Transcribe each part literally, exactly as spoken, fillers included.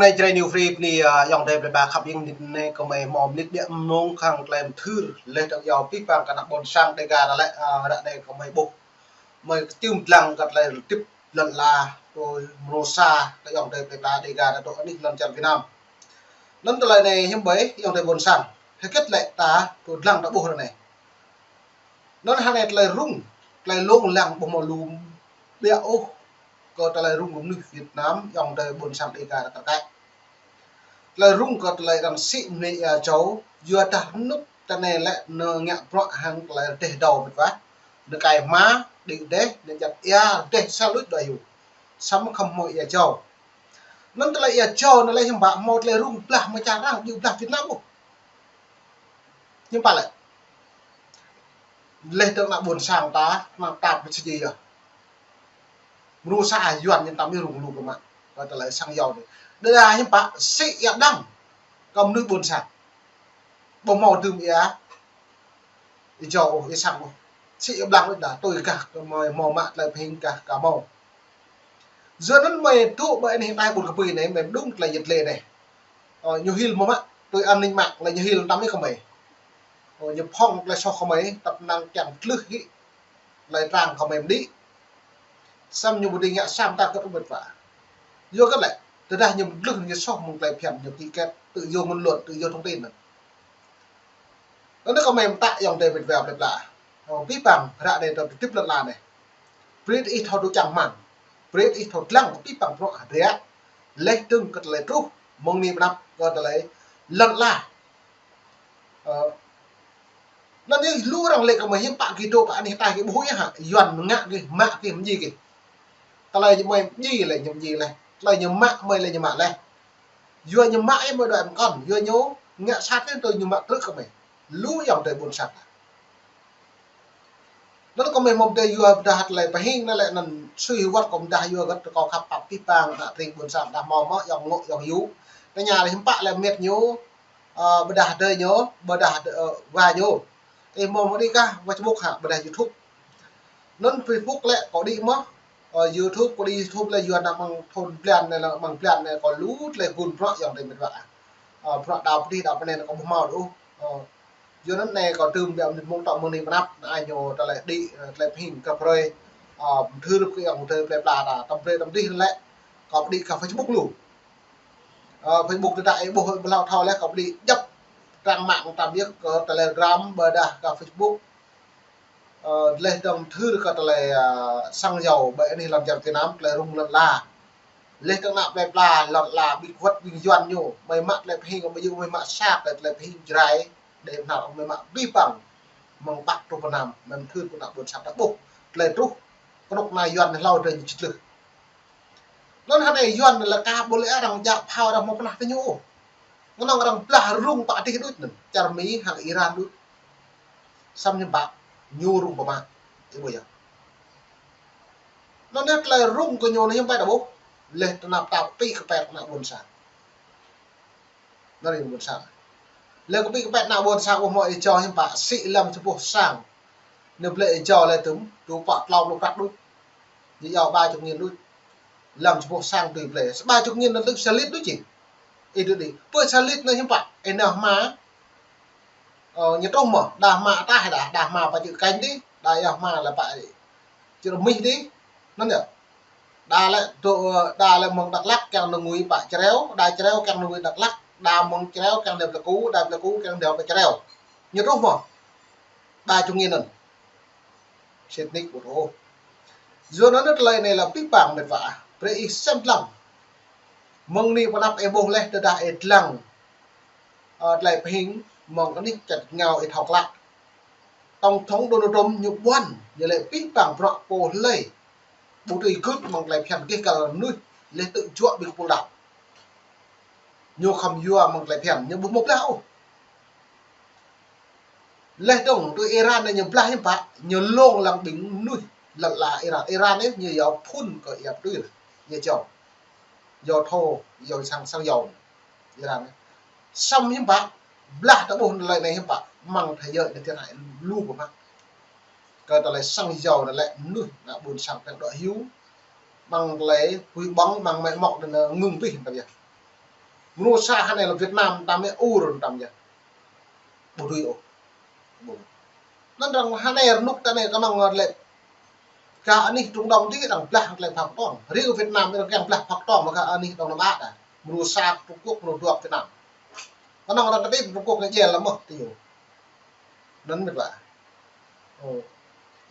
Anai Jrai New Free bơni, a, ayŏng adơi plơi pla khăp ing, mơnit anai kơmơi hmâo mơnit biă mông khăng tơlơi mơthưr, laih dơ̆ng yua abih bang kơ ană ƀôn sang Dega ră lĕ, a, ră anai kơmơi ƀuh. Kơmơi kơčưm lăng kơ tơlơi tip lŏn ala, tui mrô sa, kơ ayŏng adơi plơi pla Dega ta dŏ anih lŏn čar Việt Nam. Anŭn tơlơi anai hiư̆m ƀơi, ayŏng adơi ƀôn sang. Hơget lĕ ta, tui lăng ta ƀuh ră anai. Anŭn hơnai tơlơi rŭng, tơlơi lông lăng ƀu hmâo lu biă ôh kơ tơlơi rŭng kơ mơnuih Việt Nam, ayŏng adơi ƀôn sang Dega ta kar kaĭ. Tơlơi rŭng kơ tơlơi arăng sĭ mơnuih ia jâo, yua dah rơnŭk ta anai lĕ nơ ngă bruă hăng tơlơi rơdêh dâo mĕt wa. Nơ kai hma, đĭ rơdêh, nơ jăt ia, rơdêh sa luč dua hyu. Samơ̆ khŏm hmâo ia jâo. Anŭn tơlơi ia jâo anŭn lĕ hiư̆m pă hmâo tơlơi rŭng blah mơ̆ng čar arăng, djơ̆ blah Việt Nam ôh. Hiư̆m pă lĕ. Laih dơ̆ng ană ƀôn sang ta, ană ta pơsĭ yơh. Mrô sa Yuan ñu tam ñu rŭng lu kơ mă. Kơ tơlơi sang yâo anai. Đa đa hiư̆m pă, sĭ ia đang. Kơ mơnuih ƀôn sang. Ƀu hmâo dưm ia. Ia jâo ôh, ia sang ôh. Sĭ ia blang ôh đa, tui gah kơ mơi hmâo mă tơlơi pơhing gah kơ mơi. Yua anŭn mơi tŭ ƀơi anih tai ƀun kơpui anai, mơi mơđung tơlơi yet lê anai. Ơ, ñu hil mơ̆ mă, tui an ninh mạng, lĕ ñu hil tam ih kơmơi. Ơ, ñu phŏng tơlơi soh kơmơi, tăp năng kiăng tlưh hĭ, tơlơi trang kơmơi mơđĭ. Samơ̆ ñu ƀu dưi ngă sam ta kơ ƀơ̆t wa. Yua kơ lĕ, tơdah ñu tlưh ñu soh mơ̆ng tơlơi phiăn, ñu ký kết, tự do ngôn luận, tự do thông tin anŭn. Anŭn kơmơi mơta ayŏng adơi mĕt wa plơi pla. Ơ, abih bang, ră anai ta tip lŏn ala anai. Brơi ih thâo dŏ čang hmang. Brơi ih thâo lăng abih bang bruă hơdră. Laih dơ̆ng kơ tơlơi truh, mơ̆ng anai pơ anăp kơ tơlơi lŏn ala. Ơ, anŭn yơh lu arăng lĕ kơmơi hiư̆m pă gih dŏ pơ anih tai gih ƀu huĭ hă, Yuan ngă gih, mă gih, mơdjai gih. Tơlơi ñu mơi mơdjai lĕ ñu mơdjai laih. Tơlơi ñu mă mơi lĕ ñu mă laih. Yua ñu mă yơh mơi đuaĭ mơkŏn, yua ñu ngă sat yơh tui ñu mă krư̆ kơmơi. Lu ayŏng adơi ƀôn sang. Anŭn kơmơi hmâo pơdơi yua pơdah tơlơi pơhing anŭn lĕ anŭn sui wơ̆t kơ pơdah yua gơ̆t kơ khăp pap abih bang ană tring ƀôn sang dah hmâo mơ̆ ayŏng ngŏ ayŏng yŭ. Tơña lĕ hiư̆m pă lĕ mĕt ñu, ơ, pơdah adơi ñu, pơdah, ơ, wa ñu. Ih hmâo mơ̆ đĭ kah Facebook hă, pơdah YouTube. Anŭn Facebook lĕ kâo đĭ mơ̆, ơ, YouTube, kâo đĭ YouTube lĕ yua ană mơ̆ng thun blan anai lĕ mơ̆ng blan anai kâo lu tơlơi gun bruă ayŏng adơi mĕt wa. Ơ, bruă đaŏ pơdih đaŏ pơnai kâo ƀu hmâo ôh. Ơ, yua anŭn anai kâo tơm biă mơ̆n mơ̆ng tŏ mơ̆ng anai pơ anăp, anai ñu tơlơi đĭ, ơ, tơlơi pơhing kơ brơi, ơ, mơthưr kơ ayŏng adơi plơi pla ta, tơm brơi tơm dih lĕ, kâo pơđĭ kơ Facebook lu. Ơ, Facebook tơdah ih ƀuh ƀu hlâo thâo lĕ, kâo pơđĭ djŏp trang mạng tam yơh kơ Telegram, ƀôdah kơ Facebook. Ơ, laih dơ̆ng mơthưr kơ tơlơi, ơ, sang yâo ƀơi anih lŏn čar Việt Nam, tơlơi rŭng lŏn ala. Laih dơ̆ng ană plơi pla, lŏn ala, ƀing wơ̆t, ƀing Yuan ñu, mơi mă tơlơi pơhing, mơi yŭ, mơi mă sat, tơlơi pơhing Jrai, đe hnar, mơi mă abih bang, mơ̆ng păk truh pơ anam, mơi mơthưr kơ ană ƀôn sang ta ƀuh, tơlơi truh, kơnuk kơna Yuan hlâo drơi ñu čih tlưh. Anŭn hơnai Yuan lĕ ka ƀu lĕ arăng djă phao arăng hmâo pơnah tơ ñu ôh. Kơnơ̆ng arăng blah rŭng pă adih đôč anŭn. Čar Mi hăng Iran đôč. Samơ̆ hiư̆m pă ñu rŭng pơmă. Ih ƀuh yơh. Anŭn yơh tơlơi rŭng kơ ñu anai hiư̆m pă ta ƀuh. Laih tơnap tap pĭ kơpet ană ƀôn sang. Anŭn yơh ƀôn sang. Laih kơ pĭ kơpet ană ƀôn sang ƀuh hmâo ia jâo hiư̆m pă sĭ lăm čơpŭh sang. Anai blơi ia jâo lĕ tŭm, tŭ pă tlâo pluh prăk đôč. Ñu iâu ba chục nghìn đôč. Lăm čơpŭh sang tui blơi. Ba chục nghìn anŭn tŭm sa lit đôč čih. Ih dŏ đĭ. Pơ sa lit anŭn hiư̆m pă. Ih nao hma. Ơ, ñu truh mơ̆. Đa hma ataih đa. Đa hma pă čư̆ kañ đih. Đa iâu hma lĕ pă čư̆ rơmih đih. Anŭn yơh. Đa lĕ tŭ, đa lĕ mơ̆ng Dak Lak kiăng nao ngui pă Čreo. Đa Čreo kiăng nao ngui Dak Lak. Đa mơ̆ng Čreo kiăng nao Pleiku. Đa Pleiku kiăng nao pơ Čreo. Ñu truh mơ̆. Ba chục nghìn anŭn. Sĭt nik ƀu truh. Yua anŭn tơlơi anai lĕ abih bang mĕt wa. Brơi ih sem lăng. Mơ̆ng anai pơ anăp ih ƀuh laih tơdah ih lăng. Ơ, tơlơi pơhing mơ̆ng anih čar ngao ih thâo klă. Tổng thống Donald Trump ñu ƀuăn, ñu lĕ abih bang bruă pô hlơi. Ƀu dưi gưt mơ̆ng tơlơi phiăn gêh găl mơnuih, laih tŭ juă ƀing pô đaŏ. Ñu khŏm yua mơ̆ng tơlơi phiăn, ñu ƀu hmâo blah ôh. Laih dơ̆ng tui Iran anai ñu blah hiư̆m pă, ñu lông lăng ƀing mơnuih lŏn ala Iran. Iran anai ñu iâu phŭn kơ ia pơtui, ia jâo. Iâu thâo, iâu sang, sang yâo. Iran anai. Samơ̆ hiư̆m pă, blah ta ƀuh tơlơi anai hiư̆m pă, mơ̆ng thế giới anai thiệt hại lu pơmă. Kơ tơlơi sang yâo anai lĕ mơnuih ană ƀôn sang pĕng dŏ hyu. Mơ̆ng tơlơi pui ƀơ̆ng, mơ̆ng mĕ mŏk anai ngưng pih ta yơh. Mrô sa hơnai lĕ Việt Nam ta mĕ ur tam yơh. Ƀu dưi ôh. Anŭn arăng hơnai rơnŭk ta anai kơnơ̆ng lĕ. Gah anih Trung Đông tih arăng blah hăng tơlơi phak tong. Riu Việt Nam arăng kiăng blah phak tong mă gah anih Đông Nam Á ta. Mrô sa Trung Quốc, mrô dua Việt Nam. Kơnơ̆ng arăng kơtip Trung Quốc anai jel lăm mơ̆ tih yơh. Anŭn mĕt wa. Ơ.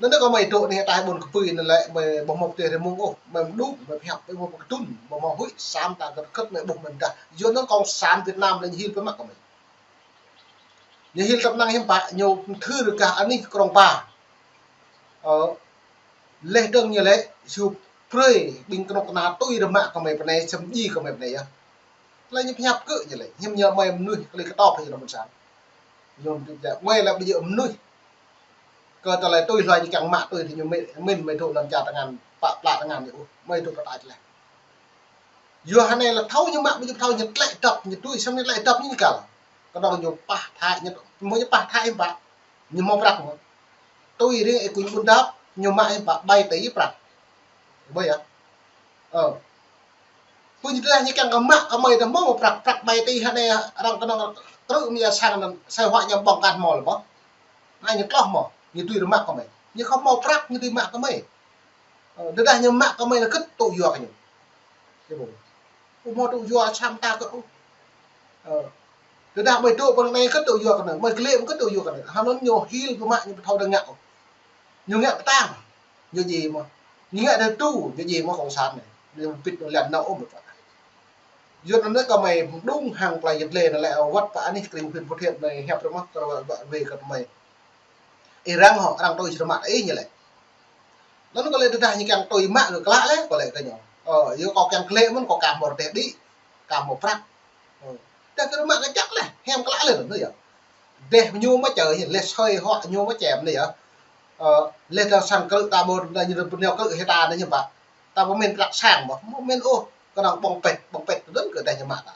Anŭn kơ mơi dŏ anai tai ƀôn kơpui anŭn lĕ mơi ƀu hmâo pơtê rơmung ôh, mơi mơđŭp, mơi pơhiăp, mơi ƀu hmâo pơkơdŭn, ƀu hmâo huĭ, sam ta kơ kơt mơi ƀuh mơi mơdah. Yua anŭn kông sản Việt Nam lĕ ñu hil pơmă kơ mơi. Ñu hil tơm năng hiư̆m pă, ñu pơthưr gah anih Krông Pa. Ơ. Leh dơ̆ng ñu lĕ, yua brơi ƀing kơnuk kơna tui rơmă kơ mơi pơ anai, čăm dji kơ mơi pơ anai yơh. Tơlơi ñu pơhiăp kơ ñu lĕ, hiư̆m ñu mơi mơnuih kơlih kơtop hă ñu ană ƀôn sang. Ñu mơ̆n tui jă, mơi lĕ ƀu djơ̆ mơnuih. Kơ tơlơi tui hluai ñu kiăng mă tui tih ñu mĭn, mĭn mơi dŏ lăm čar tơngan, pă plă tơngan ñu ôh, mơi dŏ pơtač leh. Yua hơnai lĕ thâo ñu mă, ƀu djơ̆ thâo ñu tlĕ dăp, ñu tui, samơ̆ ñu tlĕ dăp ñu kăl. Kơnơ̆ng ñu pah thai, ñu, mơ̆ ñu pah thai hiư̆m pă. Ñu hmâo prăk mơ̆. Tui ring ih kuñ ƀun dăp, ñu mă hiư̆m pă ƀai tơi prăk. Ƀu yơh. Ơ. Pun ñu tơdah ñu kiăng kơ mă kơ mơi tơ hmâo prăk, prăk ƀai tơi hơnai arăng kơnơ̆ng krư̆ mơ̆ yơh sang anŭn, sai huă ñu ƀơ̆ng kah hmâo lĕ mơ̆. Anai ñu tloh mơ̆, ñu tui rơmă kơ mơi. Ñu khŏm hmâo prăk, ñu tui mă kơ mơi. Ơ, tơdah ñu mă kơ mơi lĕ kơt tŭ yua kơ ñu. Ơ, ƀu hmâo tŭ yua sam ta kơ ôh. Ơ, tơdah mơi dŏ pơ anai kơt tŭ yua kơ anai, mơi glĕ mơ̆ kơt tŭ yua kơ anai. Hơnŭn ñu hil pơmă ñu ƀu thâo tơngă ôh. Ñu ngă pơtang. Ñu djai mơ̆. Ñu ngă tơdu, ñu djai mơ̆ kông sản anai. Ñu pĭt ñu lĕ nao ôh mơ̆ pă. Yua anŭn kơ mơi mơđung hăng plơi yơh lĕ anai lĕ wăt pơ anih krĭng phim pơthiĕt mơi hiăp rơmah kơ wăt wăt wê kơ mơi. Ih răng hŏ, răng tui čơrơmă ih ñu lĕ. Anŭn kơ lĕ tơdah ñu kiăng tui mă kơ klă lĕ, kơ lĕ kơ ñu. Ơ, yua kâo kiăng klĕ mơ̆n, kâo kah mơ̆ rơdêh đĭ, kah mơ̆ prăk. Ơ, tơdah kơ rơmă kơ čăk lĕ, hiam klă lĕ anŭn yơh. Dêh ñu mơ̆ čơ ñu, lĕ sơi huă ñu mơ̆ čem anai yơh. Ơ, lĕ tơdang sang krư̆ ta ƀu, tơdang ñu pơneo krư̆ hĭ ta anai hiư̆m pă. Ta pơmĭn prăk sang mơ̆, mơ̆ mĭn ôh, kơnơ̆ng ƀơ̆ng pĕt, ƀơ̆ng pĕt tơdơ̆n kơ tơdah ñu mă ta.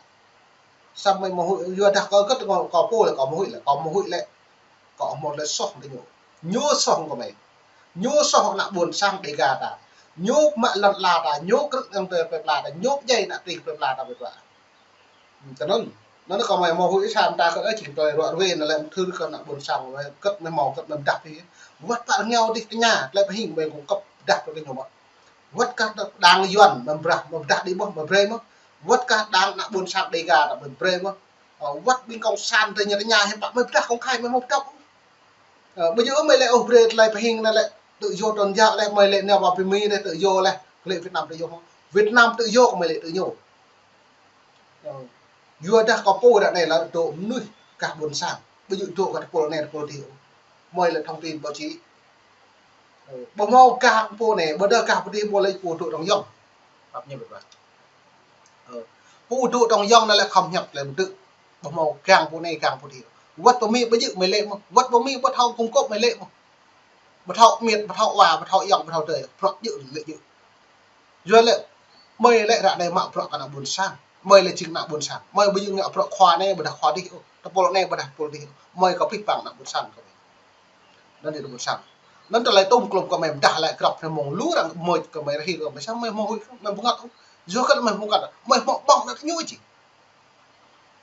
Samơ̆ mơi mơ̆ huĭ, yua dah kâo kơt kâo, kâo pô lĕ, kâo mơ̆ huĭ lĕ, kâo mơ̆ huĭ lĕ. Kâo hmâo tơlơi soh tơ ñu. Ñu soh kơ mơi. Ñu soh ană ƀôn sang Đêga ta. Ñu mă lŏn ala ta, ñu krư̆ lŏn tơngan plơi pla ta, ñu djai ană tring plơi pla ta ƀơi ƀă. Tơ anŭn. Anŭn kơ mơi mơ̆ huĭ sam ta kơ ơ jing tơlơi ruă ruê anŭn lĕ mơthưr kơ ană ƀôn sang mơi kơt mơi hmâo kơt mơi mơdah tih. Wăt pă rơngiao dih tơña, tơlơi pơhing mơi kơ kơp dah kơ ñu mơ̆. Wăt kah đang Yuan mơ̆ brah, mơ̆ brah đĭ mơ̆, mơ̆ brơi mơ̆. Wăt kah đang ană ƀôn sang Đêga ta mơ̆ brơi mơ̆. Ơ, wăt ƀing kông sản tơ ñu tơña hiư̆m pă mơi pơdah kông khai mơi mơ̆ pơdah. Ơ, ƀu djơ̆ mơi lĕ ôh brơi tơlơi pơhing anai lĕ tự do tôn giáo lĕ mơi lĕ nao pơ Mi lĕ tự do lĕ, lĕ Việt Nam tự do mơ̆. Việt Nam tự do kơ mơi lĕ tự do. Ơ, yua dah kâo pô ră anai lĕ dŏ mơnuih gah ƀôn sang. Ƀu djơ̆ dŏ gah tơpul anai tơpul adih. Mơi lĕ thông tin báo chí. Ơ, ƀu hmâo gah pô anai, ƀu djơ̆ gah pô adih pô lĕ pô dŏ tŏng yŏng. Pap ñu ƀu ƀă. Ơ, pô dŏ tŏng yŏng anai lĕ khŏm hiăp lĕ mơdư̆. Ƀu hmâo gah pô anai gah pô adih. Wăt pơ Mi ƀu djơ̆ mơi lĕ mơ̆. Wăt pơ Mi ƀu thâo kông kơp mơi lĕ mơ̆. Ƀu thâo miêt, ƀu thâo wa, ƀu thâo yŏng, ƀu thâo tơi. Bruă djơ̆ lĕ djơ̆. Yua lĕ, mơi lĕ ră anai mă bruă kơ ană ƀôn sang. Mơi lĕ jing ană ƀôn sang. Mơi ƀu djơ̆ ngă bruă khua anai, ƀôdah khua adih. Tơpul anai, ƀôdah tơpul adih. Mơi kơ pih pang ană ƀôn sang kơ mơi. Anŭn yơh ană ƀôn sang. Anŭn tơlơi tŭm klum kơ mơi mơdah lĕ grăp anai mơ̆ng lu arăng mơi kơ mơi rơhĭ kơ mơi samơ̆ mơi mơ̆ huĭ, mơi ƀu ngă ôh. Yua kơ mơi ƀu ngă, mơi hmâo ƀơ̆ng ană ñu či.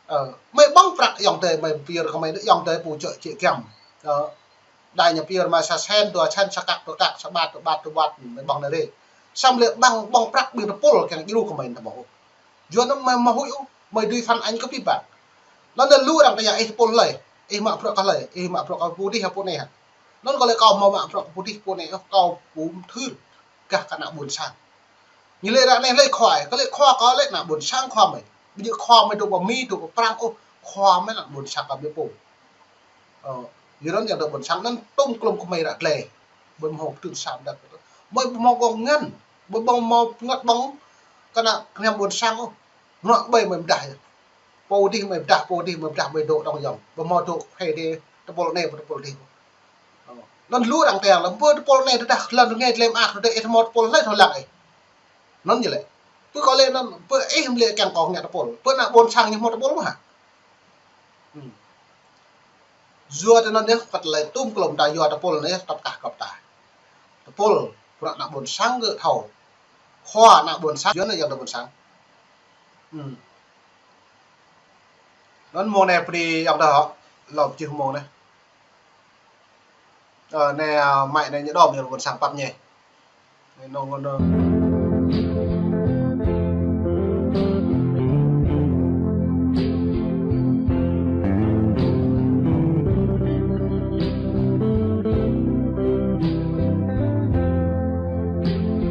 Ơ, mơi ƀơ̆ng prăk ayŏng adơi, mơi pơyơr kơ mơi, ayŏng adơi pô čơ̆ čĕ giăm. Ơ, đai ñu pơyơr mơi sa sen, dua sen, sa kăk, dua kăk, sa ƀat, dua ƀat, dua ƀat, mơi ƀơ̆ng anai rê. Samơ̆ lĕ ƀơ̆ng, ƀơ̆ng prăk ƀing tơpul kiăng djru kơ mơi tơmơ̆ ôh. Yua anŭn mơi mơ̆ huĭ ôh, mơi dưi phản ánh kơ pih pang. Anŭn lĕ lu arăng tơña ih tơpul hlơi, ih mă bruă kơ hlơi, ih mă bruă kơ pô adih hă pô anai hă. Anŭn kâo lĕ kâo hmâo mă bruă kơ pô adih pô anai ôh, kâo pô mơthưr gah kơ ană ƀôn sang. Ñu lĕ ră anai hlơi khua, kơ lĕ khua kơ lĕ ană ƀôn sang khua mơi. Ƀu djơ̆ khua mơi dŏ pơ Mi, dŏ pơ Prang ôh, khua mơi ană ƀôn sang kơ mơi pô. Ơ, yua anŭn yơh tơ ƀôn sang anŭn tŭm klum kơ mơi ră glai. Ƀu hmâo pơtŭn sam đăt. Mơi ƀu hmâo kông ngăn, ƀu hmâo pơngăt ƀơ̆ng kơ ană kơnăm ƀôn sang ôh. Mă ƀai mơi mơdah yơh. Pô adih mơi mơdah, pô adih mơi mơdah mơi dŏ tŏng yŏng. Ƀu hmâo dŏ hai đê tơpul anai, tơpul adih. Ơ. Anŭn lu arăng tơña lĕ, ƀu tơpul anai tơdah lŏn rơngai tơlơi mơak tơdah ih hmâo tơpul hlơi thâo lăng ih. Anŭn yơh lĕ. Pơ kâo lĕ anŭn, pơ ih mơ̆ lĕ kiăng kâo ngă tơpul. Pơ ană ƀôn sang ñu hmâo tơpul mơ̆ hă. Hmm. Yua tơ anŭn yơh, pơ̆t tơlơi tŭm klum ta yua tơpul anai yơh, tŏp kah kŏp ta. Tơpul, bruă ană ƀôn sang gơ̆ thâo. Khua ană ƀôn sang, yua anai yơh ană ƀôn sang. Hmm. Anŭn mông anai pơđĭ yŏng dah hŏ. Lŏm čih mông anai. Ơ, anai, a, mă anai ñu đom ñu ƀôn sang pap ñe. Anai nong, nong, nong.